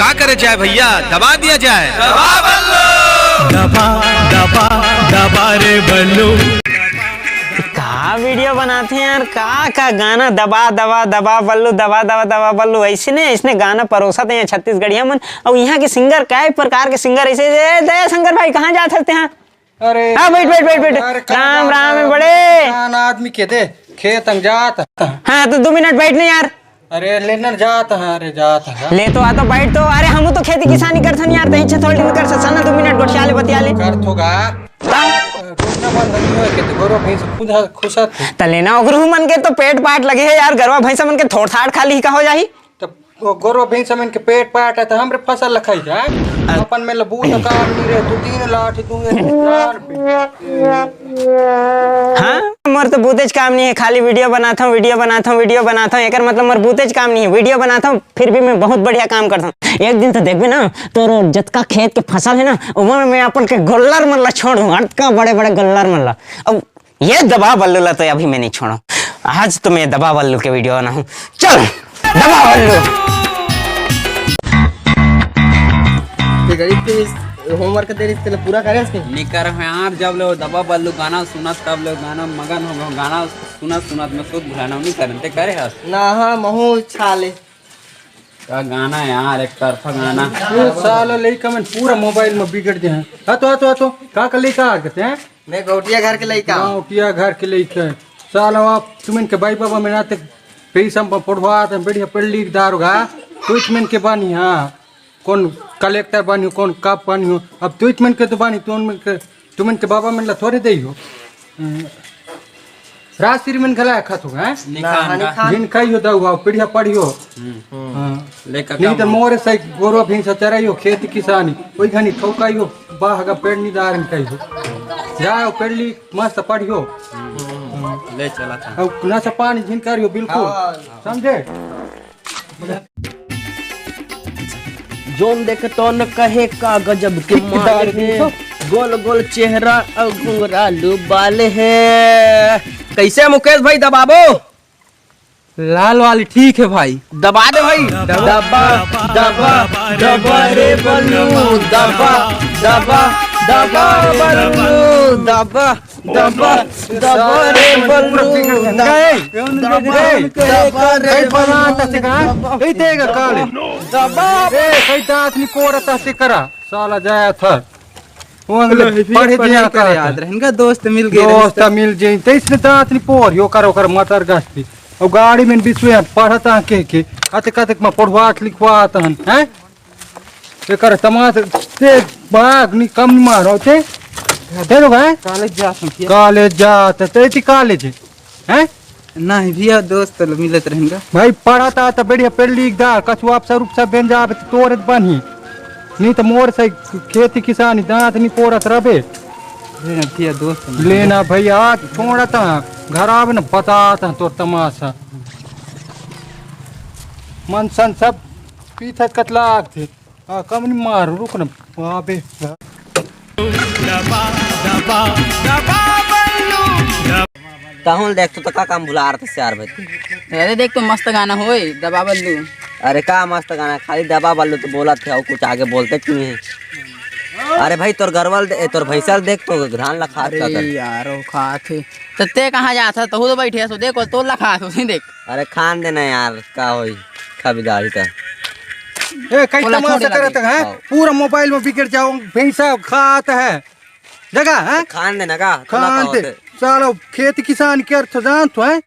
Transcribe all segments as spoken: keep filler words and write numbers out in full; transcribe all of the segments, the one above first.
क्या करे जाए भैया, दबा दिया जाए। दबा दबा दबा दबा रे बल्लू। का वीडियो बनाते हैं यार, का का गाना दबा दबा दबा बल्लू, दबा दबा दबा बल्लू, ऐसने ऐसने गाना परोसत हैं छत्तीसगढ़िया मन। अउ इहाँ के सिंगर कई प्रकार के सिंगर ऐसे, ए, दया शंकर भाई कहाँ जात हस तेहा? अरे हाँ, बैठ, बैठ, बैठ, बैठ। यार, का राम, बात राम है, बड़े। किसान आदमी के दे, खेत में जात। हाँ, तो दो मिनट बैठ ना यार। अरे, लेना जात है, अरे, जात है। ले तो आ, तो बैठ तो। अरे, हम तो खेती किसानी करथन यार, तहीं छे थोड़ी दिन कर सकथन ना, दो मिनट गोठिया ले, बतिया ले। कर थोगा। हाँ? रोकना बंद नहीं होए के, तो गोरो भैंस खुद ह-, खुसत है। त लेना ओकरू मन के तो पेट पाट लगे है यार, गरवा भैंसा मन के थोड़ थाड़ खा ली का हो जाही? तो वो गोरवा भैंसा मन के पेट पाट है, तो हमरे फसल ल खाई का? अ- अपन में ल बूत काम नहीं रहे, तू तीन लाठी, तू एक चार। हाँ, मोर तो बूतेच काम नहीं है, खाली वीडियो बनाता हूँ, वीडियो बनाता हूँ, वीडियो बनाता हूँ। एकर मतलब मोर बूतेच काम नहीं है, वीडियो बनाता हूँ, फिर भी मैं बहुत बढ़िया काम करता हूँ। एक दिन तो देखबे ना, तोर जतका खेत के फसल है ना, ओमा मैं अपन के गोल्लर मन ला छोड़ दूँ, अतका बड़े बड़े गोल्लर मन ला। अब ये दबा बल्लू ला तो अभी मैं नहीं छोड़ो, आज तो मैं दबा बल्लू के वीडियो बनाऊँ। चल दबा बल्लू। ते गरीब के होमवर्क दे रही, तेला पूरा करे इसके? नहीं कर यार, जब ले वो दबा बल्लू गाना सुनत, तब ले गाना मगन हो गए, गाना सुनत सुनत मैं सुध भुलाना नहीं करन, ते करे हस? ना, हाँ, महू छाले। का गाना यार, एक तरफा गाना। ये साला लइका मन पूरा मोबाइल में बिगड़ गए हैं। आ तो, आ तो, आ तो, का का लइका आ गए हैं? मैं गौटिया घर के लइका हूँ। गौटिया घर के लइका है। साला आप तुमन के बाई बाबा में नाते पैसा में पढ़वा, बढ़िया पढ़ लिख दार होगा। तुमन के बानी, हाँ। कौन कलेक्टर बनी हो, कौन कप बनी हो, अब तुझ मन के तो बनी, तुम मन के, तुम मन के बाबा मन ला थोड़े दे हो। हम्म। राजश्री मन घला खात हो, हैं? निखान ना, का। निखान। जिन खाई हो दऊ हो, पीढ़िया पढ़ी हो। हम्म। हाँ। लेकर नहीं तो मोरे से गोरो भैंस चराई हो, खेती किसानी, कोई घनी ठोकाई हो, बाह का पेड़ नहीं दारन कही हो। जाओ, पेड़ ली, मस्त पढ़ी हो। हम्म। ले चला था। अब नशा पानी जिन करी हो, बिल्कुल। हाँ। समझे? जोन देख तोन कहे का गजब के माल हे, गोल गोल चेहरा अउ घुंघरालू बाल हे। कैसे मुकेश भाई दबाबो? लाल वाली ठीक है भाई। दबा दे भाई। दबा, दबा, दबा रे बल्लू, दबा, दबा, दबा रे बल्लू, दबा। दबा, दबा रे बल्लू, दबा, दबा रे कई बल्लू, बना तसे का? दबा। कई देगा काले? दबा। ए, कई दांत नहीं कोरत तसे करा। साला जाया था। वो अंगले पढ़े दिया कर याद रहेंगा, दोस्त मिल गए, दोस्त मिल जाए। तो इसने दांत नहीं पोर, यो करो कर मतर गस्ती। और गाड़ी में बिसुए पढ़ता के के, कते कते में पढ़वात लिखवात हन, हैं? एकर तमाश ते बाग नि कम मारो ते। ते तो है? कॉलेज जात हूँ भैया। कॉलेज जात, ते ती कॉलेज है? हैं? नहीं भैया, दोस्त तो मिलत रहेंगा। भाई, पढ़ा था तो बढ़िया पढ़ लिख दा, कछु आप सरूप सब बन जाबे तो तोरे बनी। नहीं तो मोर से खेती किसानी दांत नहीं पोरत रबे। लेना भैया, दोस्त तो मिल लेना भैया, आज छोड़ा था, घर आवे ना, बता था तोर तमाशा। मन सन सब पीछे कतला आग थे। हाँ, कम नहीं मार, रुक ना। वाह बे। दबा, दबा, दबा बल्लू, दबा। तहुन देख, तू तो का काम भुला रहा था यार भाई। अरे देख, तो मस्त गाना होए, दबा बल्लू। अरे का मस्त गाना, खाली दबा बल्लू तो बोला थे, और कुछ आगे बोलते क्यों है? अरे भाई, तोर गरवल दे, तोर भैंसल देख, तो धान ला खात अरे का कर। यार, वो खात है। तो ते कहाँ जात है? तहु तो बैठे है, सो देख, वो तोर ला खात हो, देख। अरे खान देना यार, का होई, खा बिगाड़ी का। ए, कई बोला, तमाशा छोटे करत लागे। है, हाँ। पूरा मोबाइल में बिगड़ जाओ, भैंसा खात है। जगह, हैं? खान देना का? खान दे। सालो, खेती किसान के अर्थ जानत हो, हैं?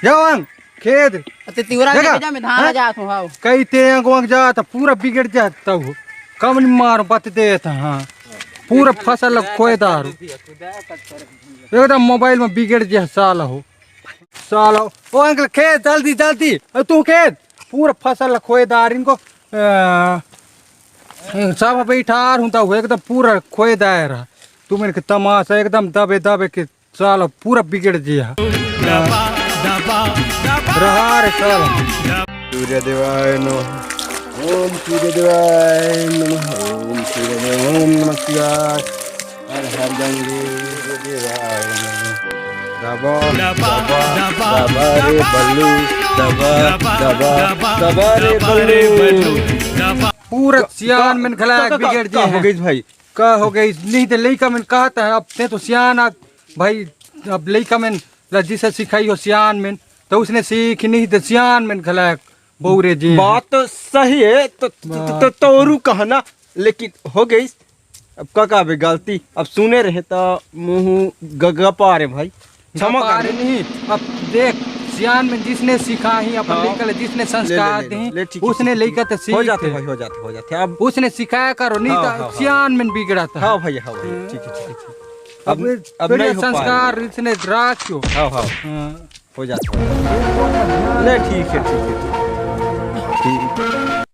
जाओ आंग, खेत। अते तिवरा जगह, के जा में धान हैं? जात हो, हाओ। कई ते आंग वांग जात, पूरा बिगड़ जात हो। कम नहीं मार बत देत, हाँ। पूरा फसल खोए दारू। एकदम मोबाइल में बिगड़ जा साला हो। साला, ओ अंकल, खेत जल्दी, जल्दी। अरे तू खेत, पूरा फसल खोए दार इनको, अ, सब बैठार हूँ तो एकदम पूरा खोए दार। तू मैंने के तमाशा एकदम दबे दबे के साला पूरा बिगड़ गया। दबा, दबा, दबा। रहा रे साला। सूर्य देवाय नमः। ओम सूर्य देवाय नमः। ओम सूर्य देवाय, ओम नमः शिवाय। हर हर गंगे देवाय नमः। दबा, दबा, दबा, दबा रे दबा, बल्लू, दबा, दबा, दबा, दबा रे दबा रे बल्लू। बल्लू, दबा। पूरा का, सियान का, मन घला का, का, बिगड़ का, जे का हो हे। गइस भाई? का हो गइस? नहीं त लइका मन कहत हे, अब ते तो सियान आ भाई, अब लइका मन ला जिसे सिखाई हो सियान मन, तो उसने सीख नहीं त सियान मन घला बौरे जे हे। बात तो सही हे, तो, तो, तो, तो, बात तो तोरू कहना, लेकिन हो गइस। अब का, का बे गलती, अब सुने रहे त मुँह गगपा रे भाई। क्षमा गगपा कर। रे नहीं, अब देख, सियान मन जिसने सिखाही अपन हाँ। लइका ला, जिसने ले, ले, संस्कार ले, ले, दिही, ले, ठीक हे, उसने ठीक हे, लइका ठीक हे। त हो जाथे सीखे। भाई, हो जाथे, हो जाथे। अब उसने सिखाया करो, नहीं हाँ, तो हाँ, हाँ। सियान मन बिगड़त हे। हाँ भाई, हाँ भाई, हाँ। ठीक हे, ठीक हे, ठीक हे। अब, अब अब बढ़िया नहीं हो पाए। संस्कार इसने राखियो। हाँ, हाँ। हाँ। हो जाथे। नहीं, ठीक हे, ठीक हे, ठीक हे। ठीक।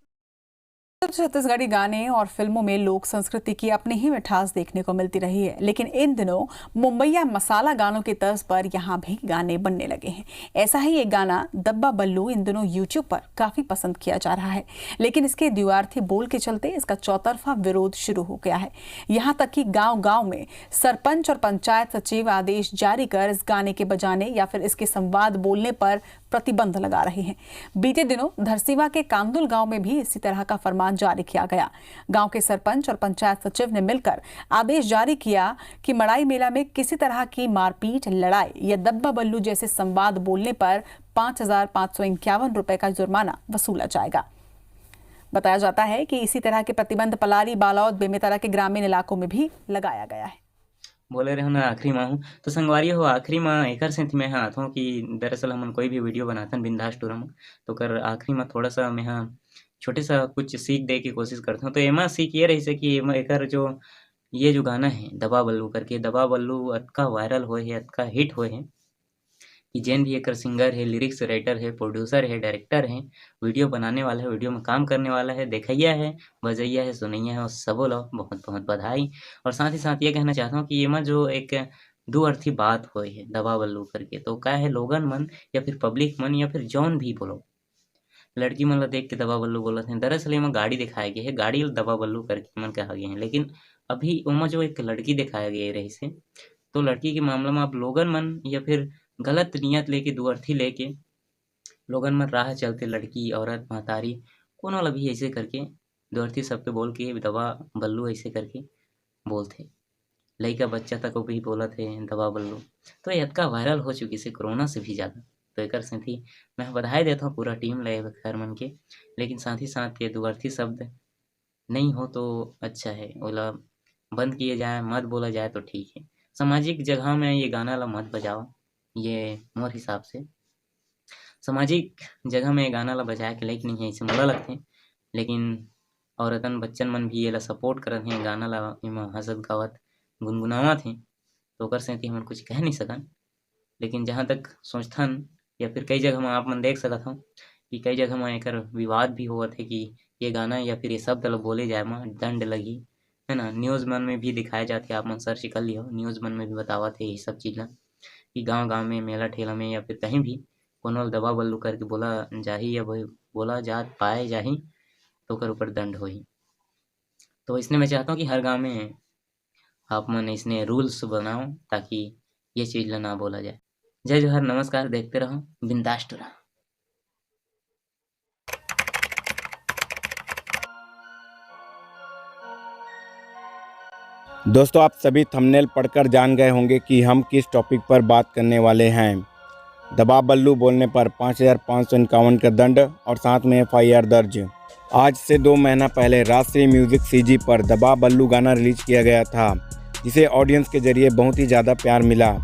छत्तीसगढ़ी गाने और फिल्मों में लोक संस्कृति की अपनी ही मिठास देखने को मिलती रही है, लेकिन इन दिनों मुंबईया मसाला गानों की तर्ज पर यहाँ भी गाने बनने लगे हैं। ऐसा ही एक गाना दब्बा बल्लू इन दिनों YouTube पर काफ़ी पसंद किया जा रहा है, लेकिन इसके द्व्यार्थी बोल के चलते इसका चौतरफा विरोध शुरू हो गया है। यहाँ तक कि गांव-गांव में सरपंच और पंचायत सचिव आदेश जारी कर इस गाने के बजाने या फिर इसके संवाद बोलने पर प्रतिबंध लगा रहे हैं। बीते दिनों धरसीवा के कांदुल गांव में भी इसी तरह का फरमान जारी किया गया। गांव के सरपंच और पंचायत सचिव ने मिलकर आदेश जारी किया कि मड़ाई मेला में किसी तरह की मारपीट, लड़ाई या दब्बा बल्लू जैसे संवाद बोलने पर पाँच हज़ार पाँच सौ इक्यावन रुपए का जुर्माना वसूला जाएगा। बताया जाता है कि इसी तरह के प्रतिबंध पलारी, बालौद, बेमेतरा के ग्रामीण इलाकों में भी लगाया गया है। बोले रहे ना आखिरी मा हूँ। तो संगवारी हो, आखिरी मा एकर सेंथ में हा आथों कि दरअसल हमन कोई भी वीडियो बनाथन बिंदास टूरा मा, तो ओकर आखिरी मा थोड़ा सा मैं हा छोटे सा कुछ सीख दे के कोशिश करथों। तो एमा सीख ये रहिसे कि एमा एकर जो, ये जो गाना है दबा बल्लू करके, दबा बल्लू अतका वायरल होए हे, अतका हिट होए हे कि जेन भी एकर सिंगर हे, लिरिक्स राइटर हे, प्रोड्यूसर हे, डायरेक्टर हे, वीडियो बनाने वाला हे, वीडियो में काम करने वाला हे, देखइया हे, बजइया हे, सुनइया हे, और सबो ला बहुत बहुत बधाई। और साथ ही साथ ये कहना चाहता हूँ कि एमा जो एक दू अर्थी बात होए हे दबा बल्लू करके, तो का हे, लोगन मन या फिर पब्लिक मन या फिर जौन भी बोलो, लड़की मन ला देख के दबा बल्लू बोलत हे। दरअसल एमा गाड़ी दिखाए गे हे, गाड़ी ल दबा बल्लू करके मन कहा गे हे, लेकिन अभी ओमा जो एक लड़की दिखाया गया रहिस हे, तो लड़की के मामला में अब लोगन मन या फिर गलत नियत लेके, दुअर्थी लेके लोगन मन राह चलते, लड़की, औरत, महतारी, कोनो ला भी ऐसे करके दुअर्थी सबके बोल के दबा बल्लू ऐसे करके बोलथे। लइका बच्चा तक भी बोलत हे दबा बल्लू। तो ये अतका वायरल हो चुकिस हे कोरोना से भी ज़्यादा। तो एकर सेंथी मैं बधाई देथौं पूरा टीम ला, एकर मन के। लेकिन साथ ही साथ ये दुअर्थी शब्द नहीं हो तो अच्छा है, ओला बंद किए जाए, मत बोला जाए तो ठीक है। सामाजिक जगह में ये गाना ला मत बजाओ, ये मोर हिसाब से। सामाजिक जगह में ये गाना ला बजाए के लायक नहीं है, ऐसे मोला लगथे। लेकिन औरतन बच्चन मन भी एला सपोर्ट करत हें, गाना ला एमा हंसत गावत गुनगुनावत हें, तो ओकर सेंथी हमन कुछ कह नहीं सकन। लेकिन जहाँ तक सोचथन या फिर कई जगह म आप मन देख सकत हव कि कई जगह म एकर विवाद भी होवत हे कि ये गाना या फिर ये शब्द ल बोले जाए म दंड लगही, है ना। न्यूज़ मन में भी दिखाए जाथे, आप मन सर्च कर लिहो, न्यूज़ मन में भी बतावत हे ये सब चीज़ ल कि गांव-गांव में, मेला ठेला में या फिर कहीं भी कोनो ल दबा बल्लू करके बोला जाही या बोला जात पाए जाही, तो ओकर ऊपर दंड होही। तो इसने मैं चाहता हूँ कि हर गांव में आप मन इसने रूल्स बनाओ, ताकि ये चीज़ ला ना बोला जाए। जय जोहार, नमस्कार, देखते रहो बिंदास टूरा। दोस्तों, आप सभी थंबनेल पढ़कर जान गए होंगे कि हम किस टॉपिक पर बात करने वाले हैं। दबा बल्लू बोलने पर पाँच हज़ार पाँच सौ इक्यावन का दंड और साथ में एफआईआर दर्ज। आज से दो महीना पहले राष्ट्रीय म्यूजिक सीजी पर दबा बल्लू गाना रिलीज किया गया था, जिसे ऑडियंस के जरिए बहुत ही ज़्यादा प्यार मिला।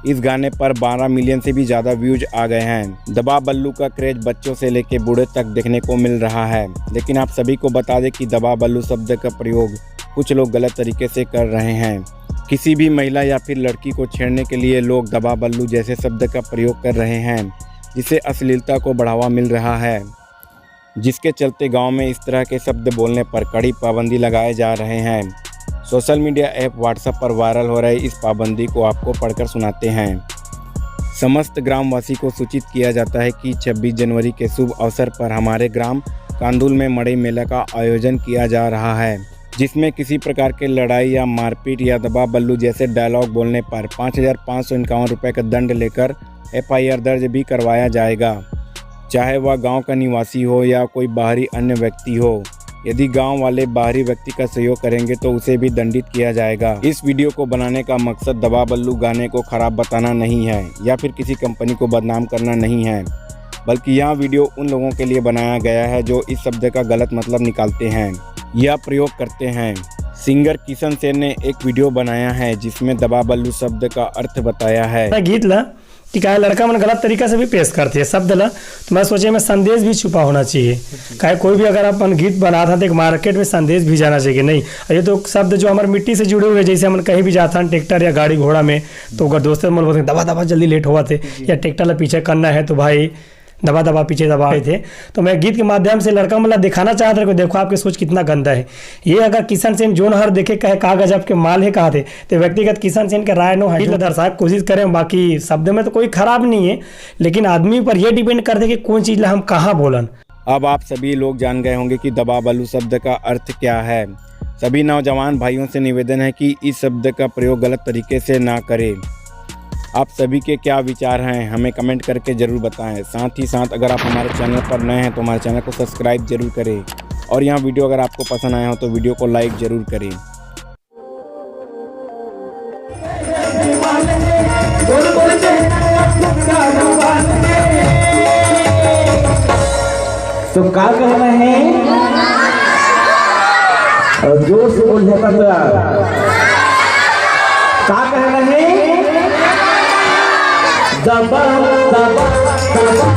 इस गाने पर बारह मिलियन से भी ज़्यादा व्यूज आ गए हैं। दबा बल्लू का क्रेज बच्चों से लेके बूढ़े तक देखने को मिल रहा है। लेकिन आप सभी को बता दें कि दबा बल्लू शब्द का प्रयोग कुछ लोग गलत तरीके से कर रहे हैं। किसी भी महिला या फिर लड़की को छेड़ने के लिए लोग दबा बल्लू जैसे शब्द का प्रयोग कर रहे हैं, जिससे अश्लीलता को बढ़ावा मिल रहा है, जिसके चलते गांव में इस तरह के शब्द बोलने पर कड़ी पाबंदी लगाए जा रहे हैं। सोशल मीडिया ऐप WhatsApp पर वायरल हो रहे इस पाबंदी को आपको पढ़कर सुनाते हैं। समस्त ग्रामवासी को सूचित किया जाता है कि छब्बीस जनवरी के शुभ अवसर पर हमारे ग्राम कांदुल में मड़ई मेला का आयोजन किया जा रहा है, जिसमें किसी प्रकार के लड़ाई या मारपीट या दबा बल्लू जैसे डायलॉग बोलने पर पाँच हज़ार पाँच सौ इक्यावन रुपये का दंड लेकर एफआईआर दर्ज भी करवाया जाएगा, चाहे वह गांव का निवासी हो या कोई बाहरी अन्य व्यक्ति हो। यदि गांव वाले बाहरी व्यक्ति का सहयोग करेंगे तो उसे भी दंडित किया जाएगा। इस वीडियो को बनाने का मकसद दबा बल्लू गाने को खराब बताना नहीं है या फिर किसी कंपनी को बदनाम करना नहीं है, बल्कि यह वीडियो उन लोगों के लिए बनाया गया है जो इस शब्द का गलत मतलब निकालते हैं या प्रयोग करते हैं। सिंगर किशन सेन ने एक वीडियो बनाया है जिसमें दबा बल्लू शब्द का अर्थ बताया है। गीत ला कि काहे लड़का मन गलत तरीका से भी पेश करथे शब्द ला, तो मैं सोचे में संदेश भी छुपा होना चाहिए। काहे कोई भी अगर अपन गीत बनात हन तो एक मार्केट में संदेश भी जाना चाहिए कि नहीं। ये तो शब्द जो हमारे मिट्टी से जुड़े हुए, जैसे हमन कहीं भी जाथन ट्रैक्टर या गाड़ी घोड़ा में, तो अगर दोस्त मन बोलते दबा दबा जल्दी लेट होवत हे या ट्रैक्टर ला पीछे करना है तो भाई दबा दबा पीछे दबा थे। तो मैं गीत के माध्यम से लड़का मन ला दिखाना चाहत रहे कि देखो आपके सोच कितना गंदा है। ये अगर किशन सेन जोन हर देखे कहे का गजब के माल है कहा थे, तो व्यक्तिगत किशन सेन के राय नो है जो दर्शाए के कोशिश करें। बाकी शब्द में तो कोई खराब नहीं है, लेकिन आदमी पर यह डिपेंड करते कि कौन चीज ला हम कहाँ बोलन। अब आप सभी लोग जान गए होंगे कि दबा बल्लू शब्द का अर्थ क्या है। सभी नौजवान भाइयों से निवेदन है कि इस शब्द का प्रयोग गलत तरीके से ना करें। आप सभी के क्या विचार हैं, हमें कमेंट करके ज़रूर बताएं। साथ ही साथ अगर आप हमारे चैनल पर नए हैं तो हमारे चैनल को सब्सक्राइब जरूर करें, और यह वीडियो अगर आपको पसंद आया हो तो वीडियो को लाइक जरूर करें। तो का कहना है? और जोर से बोल, का कहना है? दबा दबा दबा